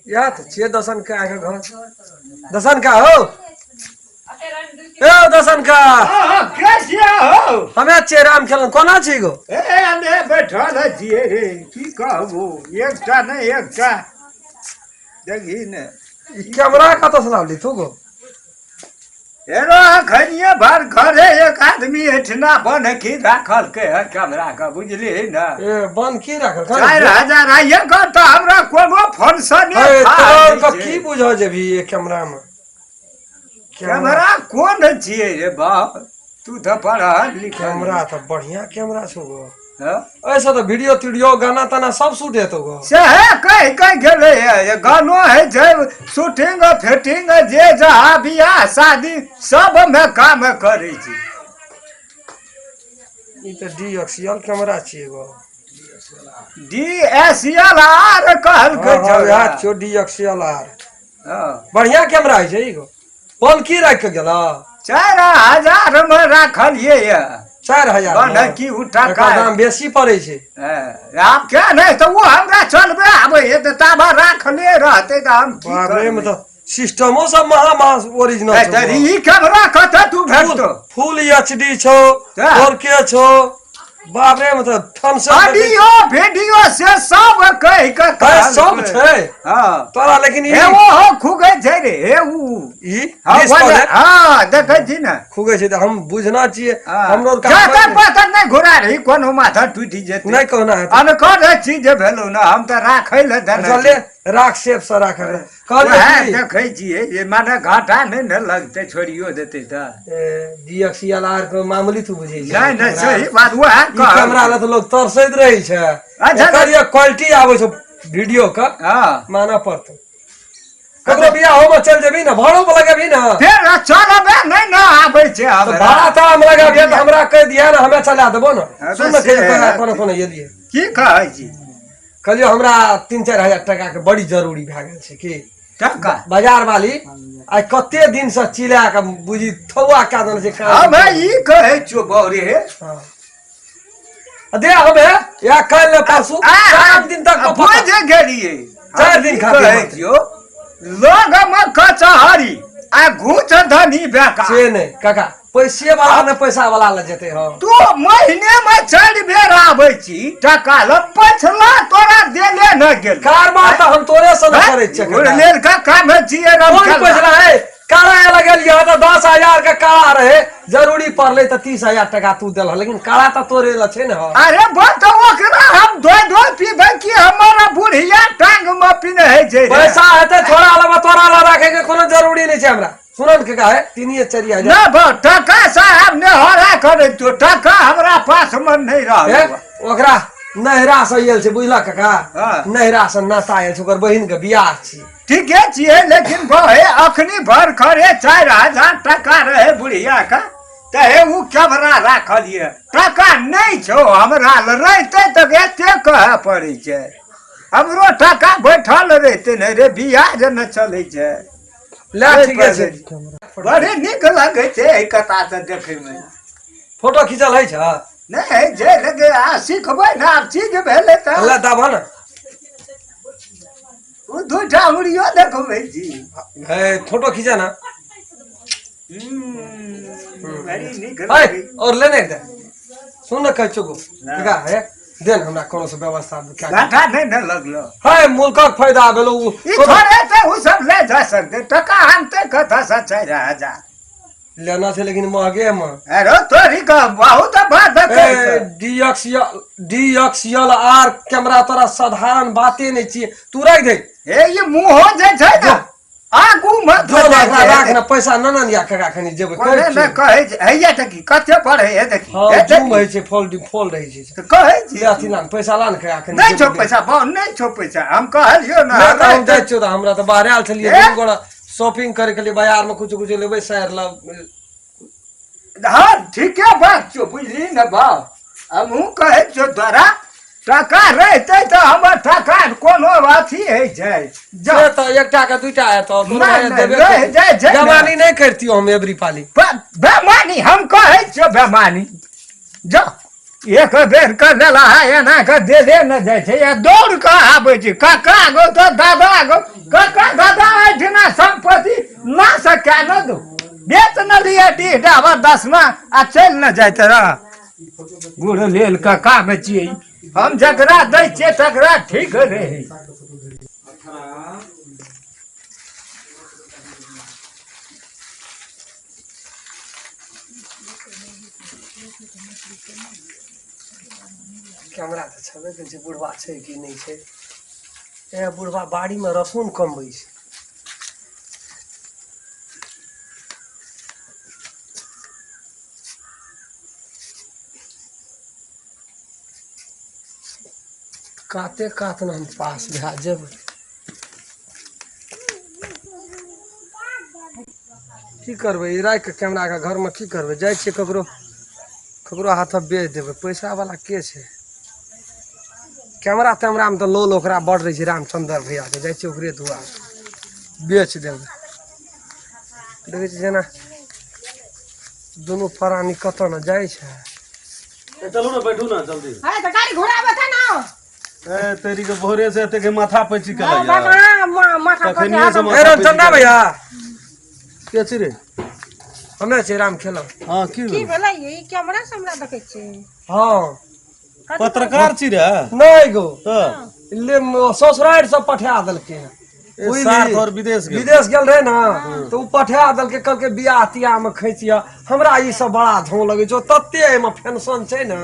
इएह तऽ छियै दसन का के घर। दसन का हो, ए दसन का। हाँ, के छियै हो? हमे छियै राम खेलन। कोना छी गो? ए हमे बैठल छियै रे, की कहबो, एकटा नहि एकटा देखी ने। ई कैमरा कतऽ से लावली तू गो? एरो अखनिये भर घरे एक आदमी एठना बन की राखलकै है कैमरा के, बुझली ने? ए बन की राखल? 4000 आइए गो तऽ हमरा कोनो फंक्शन हे तोर के की बुझ जेबही ये कैमरा में? कैमरा कोन छियै रे बाप, तू तऽ पढ़ल लिखल। कैमरा तऽ बढ़िया कैमरा छौ गो। ऐसा तऽ वीडियो तीडियो गाना ताना सब शूट हेतौ गो। सएह कहि कहि गेलै हे, गानो होइ छै, शूटिंग फिटिंग जे जहाँ बियाह शादी सबमे काम करै छी। ई तऽ डी एक्स एल कैमरा छियै गो। डी एस एल आर कहलकै। हँ, वएह छियौ डी एक्स एल आर। बढ़िया कैमरा होइ छै ई गो। बन की राखि के गेल? 4000 मे राखलियै ये। 4000? बन की उ टाका एकर दाम बेसी पड़ै छै। आब क्या नहि तऽ ओ हमरा चलबे आबै हे तऽ ताबा राखले रहतै तऽ हम की बाप रे, करबै? मतलब सिस्टमो सब महा महा ओरिजिनल ए, छौ। तऽ ई कैमरा कतऽ तू भेटतो? फुल एच डी छौ। तऽ? 4K छौ। बाप रे, मतलब फंक्शन ऑडियो वीडियो से सब कहि के है, सब छै। हाँ। तोरा लेकिन ई हे ओ हो खुगै छै रे, हे उ ई हाँ, डिस्प्ले हाँ, देखै छी ने। खुगै छै तऽ हम बुझना छियै। हाँ। हमरो जातर पातर नहि घुरा रही, कोनो माथा टूटि जेतै। नहि कहना हेतै। अनकर चीज भेलौ ने, हम तऽ राखै लए देने अच्छा ले राख, सेफ से राख। कहलियै वएह की? देखै छियै जे माने घाटा नहि ने लगतै, छोड़ियो देतै तऽ। डी एक्स एल आर के मामूली तू बुझै छै? नहि नहि, सही बात वएह। ई कैमरा लए तऽ लोग तरसैत रहै छै। अच्छा। एकर ये क्वालिटी आबै छै वीडियो के। मानऽ पड़तौ, ककरो बियाह में चल जेबही ने, भाड़ो पर लगेबही ने। फेर चलबे नहि ने आबै छै तऽ हमरा। भाड़ा तऽ हम लगेबिहे तऽ हमरा कहि दिहे ने, हमे चला देबो ने। सुन ने, से कहियो कोनो कोनो एलियै। की कहै छी? कहलियौ हमरा 3-4 हजार टाका के बड़ी जरूरी भए गेल छै की। टका? बाजार वाली आइ कते दिन से चिल्ला के बुझी थौआ कए देने छै कान। हमे ई कहै छियौ बौरे। हाँ। आ दे हमे या काल्हि ने परसू, 4 दिन तक तो बुझ गेलियै। 4 दिन हम ई खातिर कहै मात्र। छियौ, लगमे कचहरी आ घूस धनी बेकार। से नहि काका, पैसे वाला ने पैसा वाला लग जेतै। हँ। तू महीने में 4 बेर आबै छी टका ल, पछला तोरा देले न गेल। कारबार तऽ हम तोरे से न करै छियै काका। लेल का काम छियै राम कोन खेलना। पैसा है? काड़ा लगेलियै तऽ 10,000 के काड़ा रहे, जरूरी पड़लै तऽ 30,000 टका तू देलह, लेकिन काड़ा तऽ तोरे लए छै ने। हँ। अरे बस तऽ ओकरा हम धोइ धोइ पीबै कि हमारा बुढ़िया टांग में पीने है छै रे? पैसा हेतै थोड़ा लेबा, तोरा लए राखे के कोनो जरूरी नहि छै हमरा। सुनल के है, 3-4 हजार। ना बा टका साहब ने हरा करे तो टका हमरा पास में नहीं हे, रह। ओकरा नहिरा से आयल छै, बुझलक काका? हाँ। नहिरा से नाता आयल छै, ओकर बहिन के बियाह छी। ठीके छियै, लेकिन बहे अखनी भर खरे 4000 टका रहे बुढ़िया का तऽ हे उ कैमरा राखलियै। टका नहि छौ हमरा लग, रहितै तऽ एते कहऽ पड़ै छै? हमरो टका बैठल रहितै ने रे, बियाह जे ने चलै छै। ले ठीके छै। बड़े नीक लगै छै एहि कथा से देखैमे। फोटो खींचल है छै? नहि जे लगे आ सिखबै ने, आब चीज भेलै तऽ। ले दाबह ने। ओ दूटा उड़ियो देखबै छी। हे फोटो खींचा ना। बड़ी नीक है लगै। और लेने के दे। सुन ने, कहै छौ गो काका, हे दे ने हमरा कोनो से व्यवस्था क्या। घाटा नहि ने लगलो? है मुल्कक फायदा भेलो उ। ई थोड़े तऽ ओ सब ले जा सकते, टका आनते कतऽ से 4000? लेना छै लेकिन महगे मे। अरे तोरी का बहुत बात ए D X D X L R camera तोरा साधारण बाते नहि छियै, तू राखि दे। हे ई मुँहो जे छै ने आगू मे जो ना ओकरा राख ने पैसा न न या काका, खनी जेबै। कोने ने कहै छै, हैया देखी कते पढ़े हे देखी। हँ। हे जूम देखी। होइ छै, फोल्ड फोल्ड रहै छै। तऽ कहै छी। ले अथी लान, पैसा लान काका, खनी नहि छौ जेबै। पैसा बाउ, नहि छौ पैसा, हम कहलियौ ने। नहि तऽ हम जाइ छियौ, तऽ हमरा तऽ बाहरे आयल छलियै। ए? दुनू गोरा शॉपिंग करे के लिए बाजार में कुछ कुछ लेबै सैर लब। हँ ठीके बात छौ, बुझली ने बाउ, हमहूँ कहै छियौ तोरा, टका रहितै तऽ हमर टका कोनो अथी होइ छै। से तऽ एकटा के दूटा हेतौ। नहि, नहि, रहि जाइ छै ने। जवानी नहि करतियौ हम एबरी पाली। बेमानी, हम कहै छियौ बेमानी, जो एक बेर कऽ लेला है एना कऽ देले ने जाइ छै, या दौड़ कऽ आबै छै, काका गो तऽ दादा गो। डाबा दसमा आ चलि ने जाइत रह। गुड़ लेल के काम छियै, हम जकरा दै छियै तकरा ठीक रहै। कैमरा तऽ छेबे करै छै, बुढ़वा छै कि नहि छै। ए बुढ़वा बाड़ीमे रसून कमबै छै। काते कात ने हम पास भए जेबै। की करबै ई राखि कऽ कैमराके घरमे? की करबै? जाइ छियै ककरो ककरो हाथ बेच देबै। पैसा वाला के छै? कैमरा तैमरामे तऽ लोल ओकरा बड़ रहै छै, रामचन्द्र भैयाके। जाइ छियै ओकरे दुआर बेच देबै। देखै छियै जेना दुनू प्राणी कतऽ ने जाइ छै। ए, चलू ने, बैठू ने जल्दी। है तऽ गाड़ी घोड़ा बता ना। ए तेरी के भोरे से एते के माथा पैची के लग बाबा माथा पर तखनिये से ए माथा रामचन्द्र भैया। के छी रे? हमे छै राम खेलौ। हाँ, की की भेल? भेलै? ई कैमरा से हमरा देखै छी। हाँ। पत्रकार छी रे? नहि गो। तऽ ले ससुरारि सब पठा देलकै हँ। ए, सार तोहर विदेश गेल? विदेश गेल रहे ना तऽ ओ पठा देलकै, कहलकै बियाह तियाह मे खैचिह। हमरा ई सब बड़ा झों लगै छै। तते एहिमे पेंशन छै ने,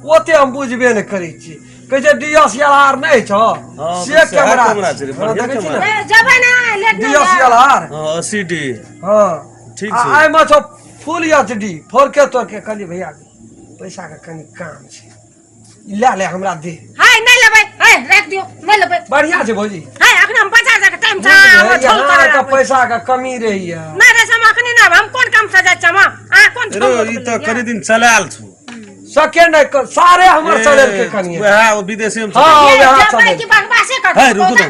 ओते हम बुझबे नहि करै छी। कहै छै डी एस एल आर नहि छौ हाँ, से तऽ सएह कैमरा कैमरा छै रे, हाँ, बढ़िआँ देखै छी कैमरा। ने। ए, जेबै ना लेट डी नहि एस एल आर। हाँ, 80 डी। हाँ। ठीक आ छै। एहिमे छौ फुल एच डी फोर के तोर के। कहलियै भैया पैसा के कनि काम छै, ई लए ले, हमरा दे। हाय, नहि लेबै। हाय, राखि दियौ, नहि लेबै। बढ़िया छै भौजी। हाय, अखन हम बाजार जाके टाइम छै, हमर झोल यहाँ करे के आबै। पैसा के कमी रहैया। नहि रे, हम अखनी नहि आबै। हम कोन काम से जाइ छी? हम अहाँ कोन रे झोल ई तऽ कनि दिन चलायल छौ। सके नहि सारे हमर चलेलकै कनिए। वएह ओ विदेशे मे हाँ, चलेलकै। वएह जेबै चलेलकै। कि बकवासे करबै? है रुकू ने,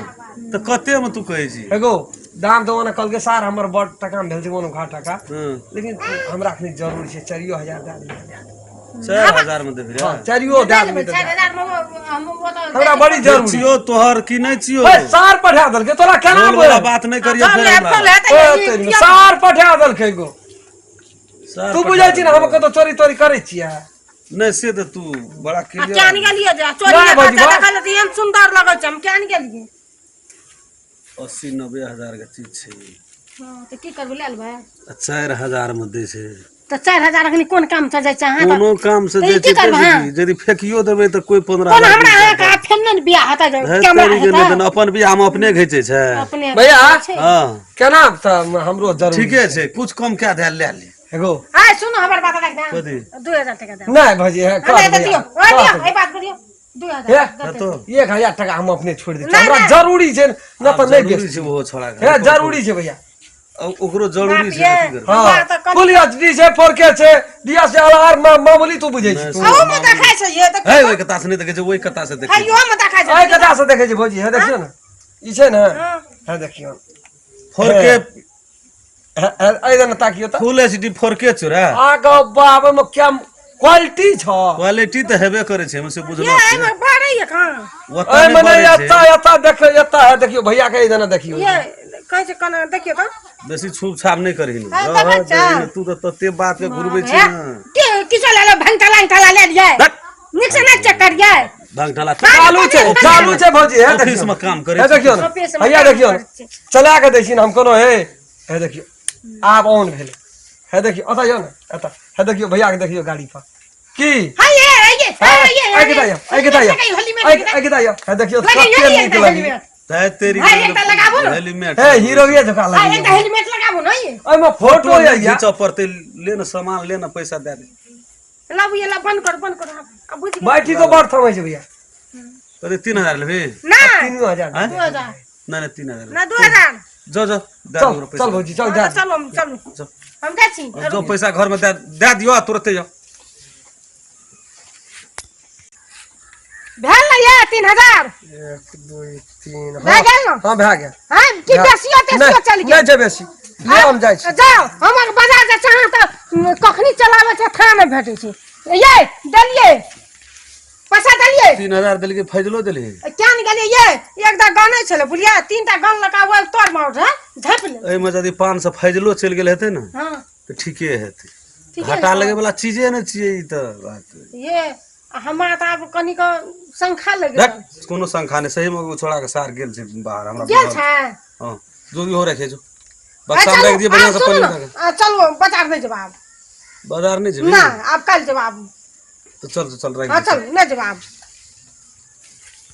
तऽ कते मे तू कहै छी? एगो दाम तऽ ओना कहलकै सार हमर बड़ टका मे भेल छै, कोनो घाट टका। लेकिन हमरा अखनी जरूरी छै, 4000 दए दिअ। 4000 मे देबही रे? हँ, चारियो दए नहि देबै लेबै। तऽ चारि दए। हजार मे हम ओतऽ हमरा बड़ी जरूरी छियौ तोहर कि नहि छियौ? ओए, सार पठा देलकै तोरा केना झोल वाला बात नहि करियौ झोल फेर लेब, हमरा। फल हेतै, ओए, ई तेरी किया- सार पठा देलकै गो। सार तू पठा बुझै छी ने हम देलकै। कतौ चोरी तोरी करै छियै? नहि, से तऽ तू बड़ा आ क्लियर। किया नहि गेलियै जे चोरी नहि भौजी, देखै बा। देखै तऽ एहन सुन्दर लगै छै, हम किया नहि गेलियै? 80-90 हजार के चीज छै ई। हँ, तऽ की करबै, लए लेबै। आ 4000 मे दै छै। तऽ 4000 अखनी कोन काम से जाइ छै अहाँ तऽ? कोनो काम से तऽ ई जाइ की छै करबै अहाँ? यदि फेकियो देबै तऽ कोइ 15 कोन हजार हमरा बीस अहाँके हजार आब फेर नहि ने बियाह हेतै जे है कैमरा तेरी के नहि हेतै देना, अपन बियाह मे अपने घिचै छै। अपने भैया। छै। हँ। केना तऽ हमरो जरूरी ठीके छै, कुछ कम कए दे, लए ले। एगो आइ सुनू, हमर बात राख दे। कथी? 2000 टका दे। नहि भौजी, हे, कर नहि तऽ भैया, दियौ, ओए कर दियौ, भैया। एहि बात पर दियौ दू हे, हजार दे। तो 1000 टका हम अपने छोड़ि दै छी। नहि, हमरा नहि। जरूरी छै न तऽ नहि जरूरी बेच। छै ओहो छोड़ा के। हे, जरूरी छै भैया। ओकरो जरूरी बाप छै ये। तऽ की करबै? हाँ हमरा तऽ कम- फुल एच डी छै, फोर के छै, डी एस एल आर मामूली तू बुझै छी तू। अहू मे देखै छै ये तऽ। है ओहि कता से नहि देखै छै, ओहि कता से देखै है छै। इहो मे देखै छै। एहि कथा से देखै छै भौजी। हे देखियौ ने, ई छै ने। हाँ। हे देखियौ। फोर के। हे, हे, एहि दने ताकियौ तऽ। फुल एच डी फोर के छौ रे। आगे बाप, ओहिमे क्या क्वालिटी छौ। क्वालिटी तऽ हेबे करै छै, हम से ये बुझलो छै। एहिमे बढ़ै ये कहाँ? ओतऽ एहिमे नहि नहि बढ़ै छै। एता एता देखियौ, एता है देखियौ भैया के, एहि दने देखियौ। ये कहै छै कना देखियौ तऽ। बेसी छूप छाप नहि करही ने। हाँ, देखै रहऽ छै। दही ने, तू तऽ तते बात के घुरबै छी हे, ने। की की चल ले भंगठला अंगठला ले लियै। धत्। नीक से नहि चेक करियै। भांगठला चालू छै, चालू छै भौजी। हे ऑफिस देखियौ मे काम करै हे देखियौ ने ऑफिस मे भैया काम देखियौ ने करै छै। चला के दै छी ने हम कोनो। हे हे देखियौ, आब ऑन भेलै। हे देखियौ, एतऽ यौ ने एतऽ। हे देखियौ भैया के, देखियौ गाड़ी पर की हाय ये ये ये ये आइ के दाइयो, आइ के दाइयो, आइ के दाइयो। हे देखियौ लगैयो कते ये नीक एकटा लगै। हेलमेट। तै तेरी हाय, एकटा लगाबू ने। हेलमेट। हे हीरो जकाँ हाय, लगै। एकटा हेलमेट लगाबू ने ये। एहिमे फोटो नहि यऽ। घीचऽ पड़तै, ले ने सामान, ले ने पैसा दए दे। लाबू ये, ला बंद कर, बंद कर। आब बुझि गेलियै। बैठी तो बड़ थमै छै भैया। कते, 3000 लेबही? नहि। 3000। आँय? 2000। नहि नहि, 3000। नहि, 2000। जो जो, दए दे चल ओकरा पैसा। चल भौजी, चल। हाँ, दए तऽ चलू, हम चलू। जो। हम जाइ छी। जो पैसा घर में दए दए दियौ आ तुरते जाओ। भेल ने ये 3000? एक दुई तीन। भए हाँ गेल ने? हाँ, भए गेल। हाँ, की बेसियो तेसियो चलि गेल? नहि छै बेसी, ले हम जाइ छी। जाउ, हमर बाजार जाइ छै अहाँ तऽ कखनी चलाबै छै, थाह नहि भेटै छै। ये देलियै पैसा, देलियै। 3000 देलकै, फैजलो देलही? क्या नहि गेलियै ये, एकटा गानै छलै बुझलियै, तीनटा गान लगा ओहि तर मे रहे, झाँपि ले। एहिमे यदि 500 फैजलो चलि गेल हेतै ने हाँ तऽ ठीके हेतै। ठीके घाटा ने? लगे वाला चीजे ने छियै ई तऽ बात। ये हमरा तऽ आब कनिक शंखा लागि देख, गेल। कोनो शंखा नहि, सही मे ओ छोड़ा के सार गेल छै बाहर हमरा गेल बुझल। छै। हँ, जो भी हो रखे जो आ, बक्सा में चलू, रख दिए बढ़िया आब से सुनू पानी ने, दऽ के। आ, चलू बाजार नहि जेब आब। बाजार नहि जेबही? ना, आब काल्हि जेब आब। तऽ चल चल, राखि हँ दे। चलू, नहि जेब आब।